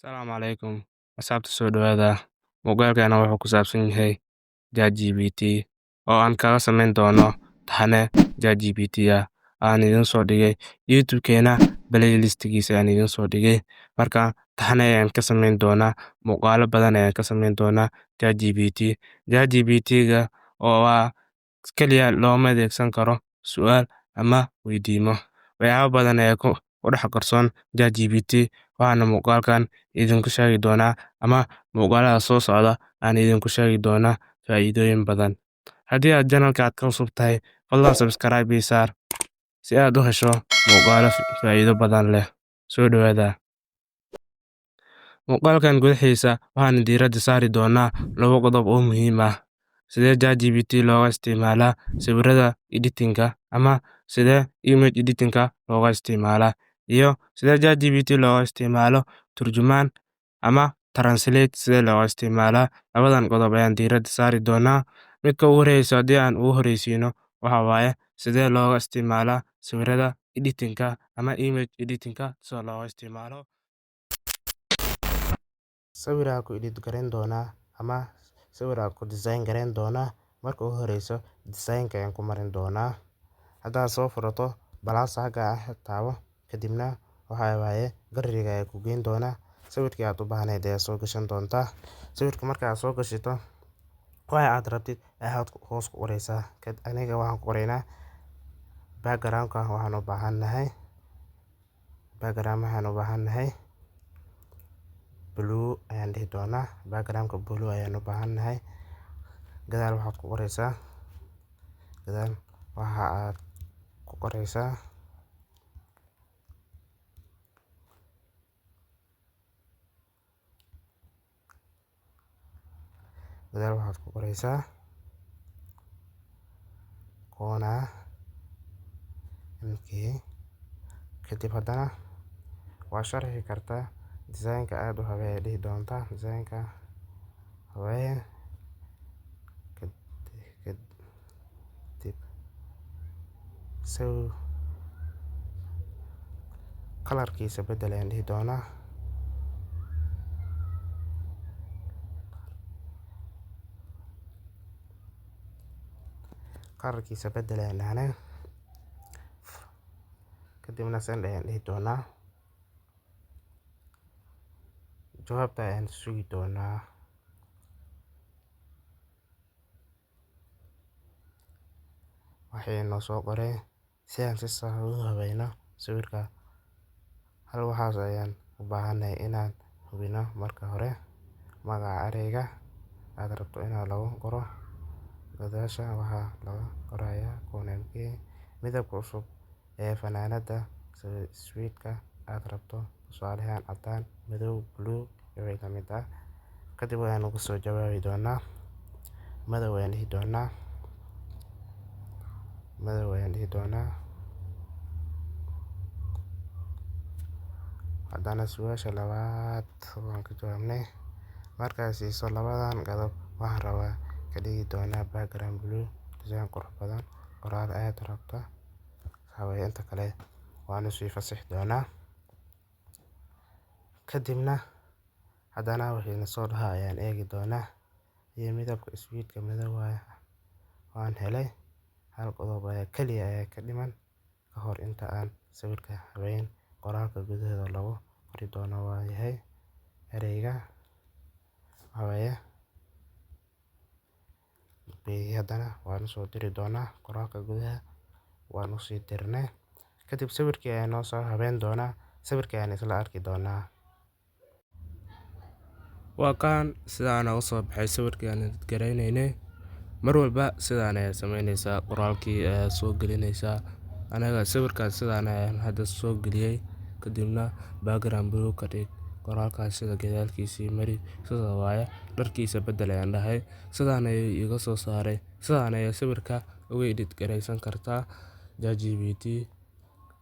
Asalaamu calaykum asxaabta, soo dhawaada. Muuqaalkana wuxuu ku saabsan yahay ChatGPT oo aan kaga samayn doono taxane ChatGPT ah aan idin soo dhigay YouTube-keena playlist-giisa aan idin soo dhigay. Marka taxane ayaan ka samayn doonaa, muuqaalo badan ayaan ka samayn doonaa ChatGPT. ChatGPT-ga oo ah kaliya looma adeegsan karo su'aal ama weydiimo. Waxyaabo badan ayaa ku dhex qarsoon ChatGPT, waxaana muuqaalkan idinku sheegi doonaa ama muuqaalada soo socda aan idinku sheegi doonaa faa'iidooyin badan. Haddii aad channel-ka aad ka cusub tahay, fadlan subscribe ii saar si aad u hesho muuqaalo faa'iido badan leh. Soo dhawaada. Muuqaalkan gudihiisa waxaan diiradda saari doonaa labo qodob oo muhiim ah: sidee ChatGPT looga isticmaalaa sawirada editing-ka ama sidee image editing-ka looga isticmaalaa, iyo sidee ChatGPT looga isticmaalo turjumaan ama translate, sidee looga isticmaalaa. Labadan qodob ayaan diiradda saari doonaa. Midka ugu horeysa haddii aan ugu horeysiino, waxa waaye sidee looga isticmaalaa sawirada editing-ka ama image editing-ka sida looga isticmaalo. Sawir ku edit gareyn doonaa ama sawir ku design gareyn doonaa. Marka ugu horeyso design-ka ayaan ku marin doonaa. Haddaad soo furato plus xagga ah taabo, kadibna waxa waaye gallery-ga ayaa ku geyn doonaa. Sawirkii aad u baahneyd ayaa soo gashan doontaa. Sawirka marka aad soo gashato, waxa aad rabtid ayaad hoos ku qoreysaa. Aniga waxaan ku qoraynaa background-ka waxaan u baahannahay, background waxaan u baahannahay blue ayaan dhihi doonaa. Background-ka blue ayaan u baahannahay. Gadaal waxaad ku qoreysaa, gadaal waxa aad ku qoreysaa gadaal waxaad ku qoreysaa Kona MK. Kadib haddana waa sharxi kartaa, design-ka aad u habee dhihi doontaa, design-ka habee. Kadib color-kiisa bedel ayaan dhihi doonaa. Color-kiisa bedel ayaan dhahnay. Kadibna send ayaan dhihi doonaa. Jawaabta ayaan sugi doonaa. Waxay noo soo qoray si aan si sax ah u habayno sawirka. Hal waxaas ayaan u baahanahay inaan hubino marka hore: magaca ereyga aad rabto inaad lagu qoro gadaasha waxaa laga qorayaa Kona MK, midabka cusub ee funaanadda sweater-ka aad rabto, tusaale ahaan caddaan, madow, blue iyo wixii la mid ah. Kadib ayaan ugu soo jawaabi doonaa. Madow ayaan dhihi doonaa. Madow ayaan dhihi doonaa. Haddana su'aasha labaad waan ka jawaabnay. Markaad siiso labadan qodob, waxaan rabaa ka dhigi doonaa background blue, design qurux badan, qoraal aad rabto. Waxaa inta kale waan sii fasixi doonaa. Kadibna haddana wixii na soo dhaha ayaan eegi doonaa. Iyo midabka sweater-ka madow waaye waan helay. Hal qodob ayaa kaliya ayaa ka dhiman ka hor inta aan sawirka habeyn. Qoraalka gudaheeda lagu qori doono waa yahay ereyga waxa waaye. Haddana waan soo diri doonaa qoraalka gudaha, waan u sii dirnay. Kadib sawirkii ayaa noo soo habeyn doonaa. Sawirkii ayaan isla arki doonaa. Waa kan sidaan uga soo baxay sawirkii aan edit gareynaynay. Mar walba sidaan ayaa sameynaysaa, qoraalkii ayaa soo gelinaysaa. Anaga sawirkaas sidaan ayaan hadda soo geliyay. Kadibna background blue ka dhig, qoraalkaas sida gadaalkiisii mari, sida waaye dharkiisa bedel ayaan dhahay. Sidaan ayuu iga soo saaray. Sidaan ayaa sawirka uga edit gareysan kartaa ChatGPT.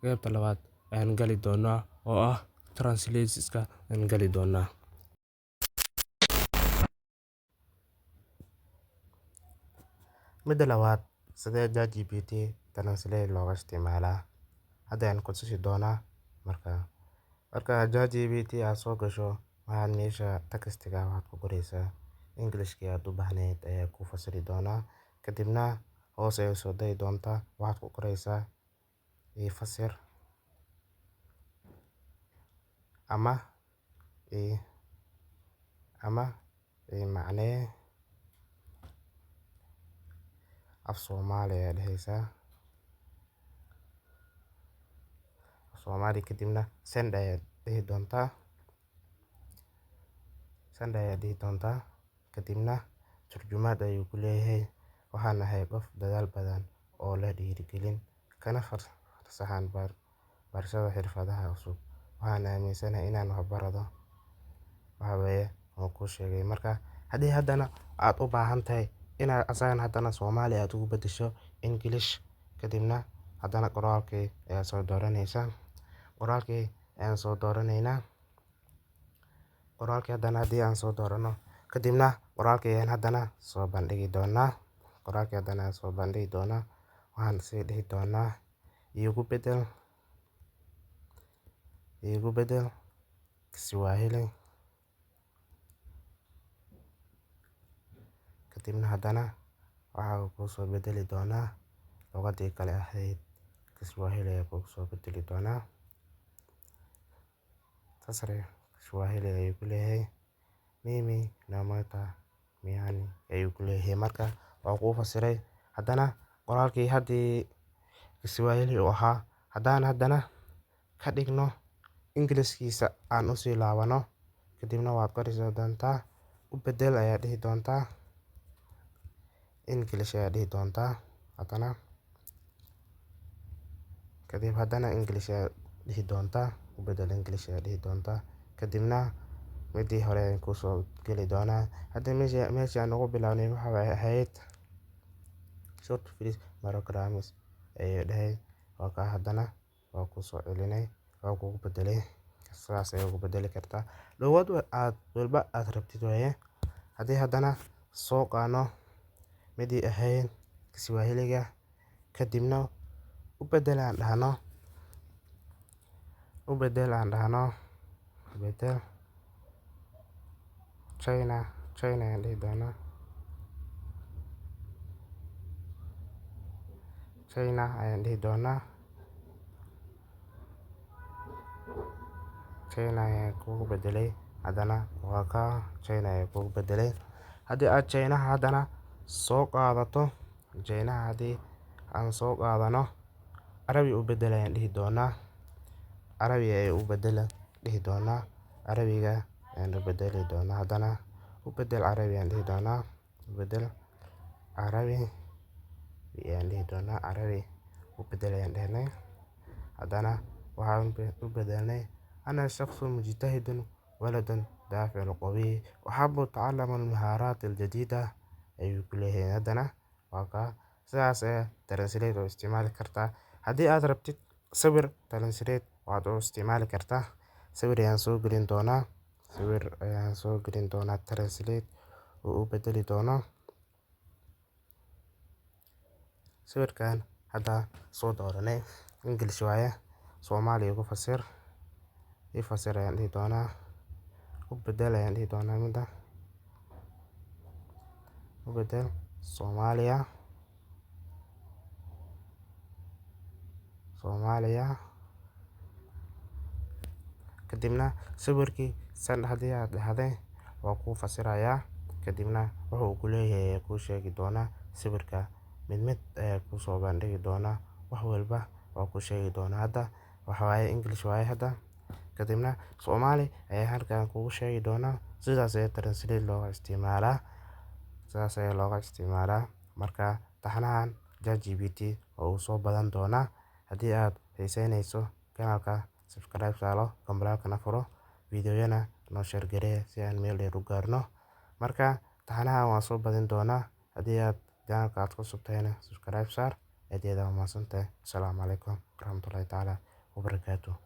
Qaybta labaad ayaan gali doonaa oo ah translates-ka ayaan gali doonaa. Midda labaad, sidee ChatGPT translate looga isticmaalaa? Hadda ayaan ku tusi doonaa. Marka ChatGPT aad soo gasho, Waxaad meesha textiga waxaad ku qoreysaa Englishkii aad u baahneyd ayaa ku fasiri doonaa. Kadibna hoos ayay soo dari doontaa, waxaad ku qoreysaa ii fasir ama ii macnee af Soomaali ayaa dhehaysaa. Af Soomaali, kadibna send ayaad dhihi doontaa. Send ayaad dhihi doontaa. Kadibna turjumaad ayuu ku leeyahay. Waxaan ahay qof dadaal badan oo leh dhiirigelin kana fasaxan barashada xirfadaha cusub. Waxaan aaminsanahay inaan wax barado. Waxa weeye oo kuu sheegay. Marka haddii haddana aad u baahan tahay inaad asagana haddana Soomaali aad ugu beddesho English, kadibna haddana qoraalkii ayaa soo dooranaysaa. Qoraalkii ayaan soo dooranaynaa. Qoraalkii haddana haddii aan soo doorano, kadibna qoraalkii ayaan haddana soo bandhigi doonaa. Qoraalkii haddana ayaan soo bandhigi doonaa. Waxaan sii dhihi doonaa iigu beddel Kiswahili. Kadibna haddana waxa uu kuu soo beddeli doonaa luqadii kale ahayd Kiswahili ayaa kugu soo beddeli doonaa. Fasir Kiswahili ayuu ku leeyahay. Mimi namuita Miani ayuu ku leeyahay. Marka waa kuu fasiray. Haddana qoraalkii haddii Kiswahili uu ahaa, haddaan haddana ka dhigno Englishkiisa aan usii laabano, kadibna waad qori doontaa. U beddel ayaa dhihi doontaa. English ayaa dhihi doontaa. Haddana kadib haddana English ayaa dhihi doontaa. U beddel English ayaa dhihi doontaa. Kadibna midii hore ayaan kusoo geli doonaa. Hadda meesha aan ugu bilaabnay waxa ay ahayd short phrase programs ayuu dhahay. Waa ka haddana waa ku soo celinay, waa kugu beddelay. Sidaas ayay ugu beddeli kartaa luqad aad walba aad rabtid waaye. Haddii haddana soo qaano midii ahayd Kiswahiliga, kadibna u beddel aan dhahno, u beddel aan dhahno, beddel China, China ayaan dhihi doonaa. China ayaan dhihi doonaa. China ayaan kugu beddelay. Haddana waa ka China ayaan kugu beddelay. Haddii aad Chinaha haddana soo qaadato, Chinaha haddii aan soo qaadano, Carabi u beddel ayaan dhihi doonaa. Carabi ayaan u beddel dhihi doonaa. Carabiga ayaan u beddeli doonaa. Haddana u beddel Carabi ayaan dhihi doonaa. U beddel Carabi ayaan dhihi doonaa. Carabi u beddel ayaan dhehnay. Haddana waxaan u beddelnay أنا شخص مجتهد ولد دافع قوي وأحب تعلم المهارات الجديدة ayuu ku leeyahay. Haddana waa ka sidaas ayaa translate u isticmaali kartaa. Haddii aad rabtid sawir translate waad u isticmaali kartaa. Sawir ayaan soo gelin doonaa. Sawir ayaan soo gelin doonaa translate uu u beddeli doono. Sawirkan hadda soo dooranay English waaye, Soomaali ugu fasir. Ii fasir ayaan dhihi doonaa. U beddel ayaan dhihi doonaa midda. U beddel Soomaaliya. Soomaaliya. Kadibna sawirkii send haddii aad dhahday waa kuu fasirayaa. Kadibna wuxuu ku leeyahay ayaa kuu sheegi doonaa. Sawirka mid mid ayaa kuu soo bandhigi doonaa. Wax walba waa kuu sheegi doonaa. Hadda waxa waaye English waaye hadda. Kadibna Soomaali ayaa halkan kugu sheegi doonaa. Sidaas ayaa translate looga isticmaalaa. Sidaas ayaa looga isticmaalaa. Marka taxanahan ChatGPT oo uu soo badan doonaa. Haddii aad xiiseynayso kanaalka, subscribe saaro, gambaleelkana furo, fiidiyowyana noo share garee si aan meel dheer u gaarno. Marka taxanahan waan soo badin doonaa. Haddii aad channelka aad ku cusub tahayna, subscribe saar. Aad iyo aad u mahadsantahay. Asalaamu calaykum waraxmatullaahi tacaala wabarakaatuh.